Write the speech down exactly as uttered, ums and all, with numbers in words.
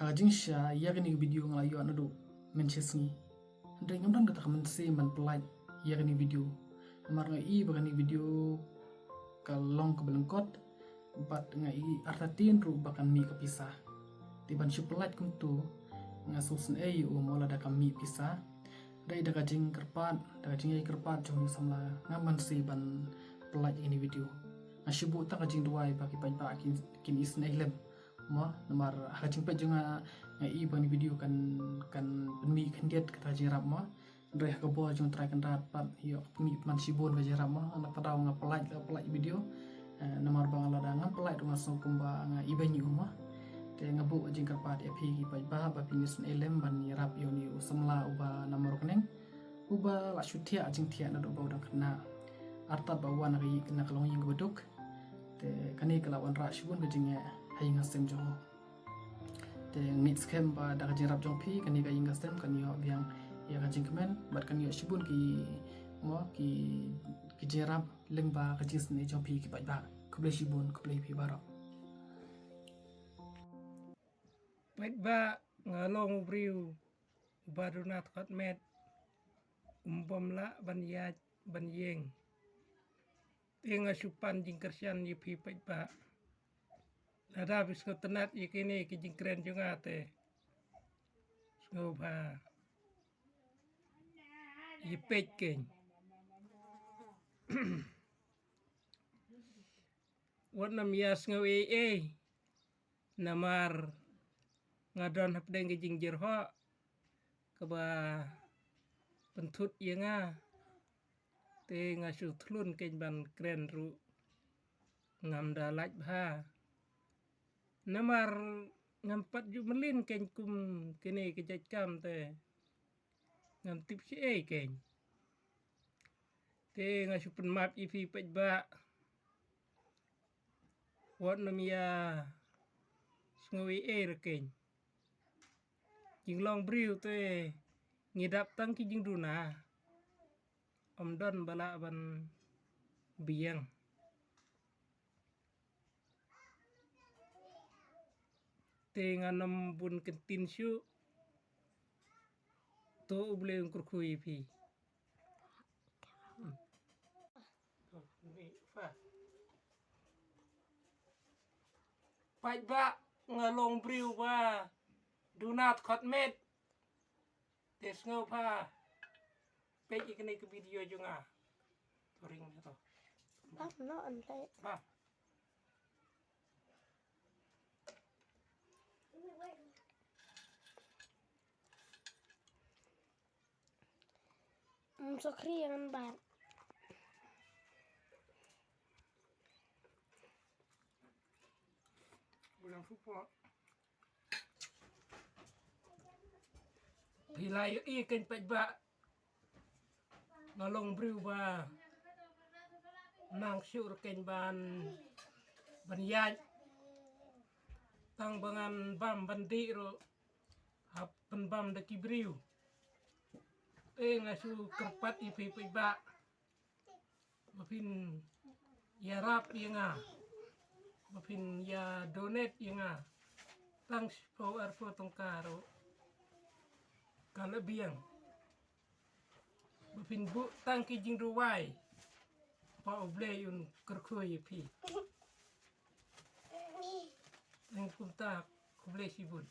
Ka jingshisha ïa kane ka video nga la ïoh naduh mynshisngi. Hynrei ngam don kata ka mynsiem ban pyllait ïa kane ka video. Namar nga i ba kane ka video ka long kaba lyngkot bad nga i artatien ruh ba kan mih ka pisa. Te ban shu pyllait kumto nga sngewsynei ïa u mo lada kam mih pisa. Dei da ka jingkyrpad, da ka jingïakyrpad jong u samla ngam mynsiem ban pyllait ïa kane ka video. Nga shu buh tang ka jingduwai ba ki paidbah kin, kin isynei lem. Mo, namar ha ka jingpeit jong nga, nga i ba kane ka video kan, kan pynmih khyndiat kata ka jingïarap mo. Hynrei ha ka bor jong u Trai Kynrad pat ïoh pynmih pynban shibun ka jingïarap mo. Nga kata daw nga pyllait la pyllait video. Eh, namar ba nga lada ngam pyllait ruh nga sngew kumba nga ibeiñ ïa u mo. Te nga buh jingkyrpad ïa phi ki paidbah ba phin isynei lem ban ïarap ïa une u samla uba na Mawryngkneng, uba la shu thiah jingthiah naduh ba u dang khynnah. Artat ba u wan na ka ïing, na ka longïing kaba duk. Te kane ka la wanrah shibun ka jingeh ha ïing ha sem jong u. Te ngeit skhem ba da ka jingïarap jong phi kane ka ïing ka sem kan ïoh biang ïa ka jingkmen bad kan ïoh shibun ki, mo, ki, ki jingïarap lyngba ka jingsnei jong phi ki paidbah. Khublei shibun, khublei phi baroh. Paidbah, nga long u briew uba duna dkhot met, um bym lah ban ïaid ban ïeng. Te nga shu pan jingkyrshan ïa phi paidbah. Lada phi sngewtynnat ïa kine ki jingkren jong nga te sngewbha ïa peit kein. Wat nym ïa sngew ei ei. Namar nga don hapdeng ka jingjyrhoh kaba pynthut ïa nga. Te nga shu thlun kein ban kren ruh ngam da lait bha. Namar ngam pat ju mlien kein kum kine ki jait kam te ngam tip shi ei kein. Te nga shu pynmap ïa phi paidbah. Wat nym ïa sngew ei ei re kein. Jinglong briew te ngi dap tang ki jingduna. Ym don ba lah ban biang. Te ngan ym bun kyntien shuh. To U Blei un kyrkhu ïa phi. Paidbah, nga long briew ba duna dkhot met. Te sngewbha peit ïa kane ka video jong nga. To ring ne to. Bam, no, an leh. Bam. Mm, sokri yang bat. Bulan supo. Phi la ïohi kein paidbah. Nga long briew ba nang shuh re kein ban, ban ïaid. Tang ba ngan bam ban dih ruh hap pynbam da ki briew. Te nga shu kyrpad ïa phi paidbah ba phin ïarap ïa nga, ba phin ïa donate ïa nga. Tang shiphew arphew tyngka ruh ka la biang. Ba phin buh tang ki jingduwai ba U Blei un kyrkhu ïa phi. Tang kumta, khublei shibun.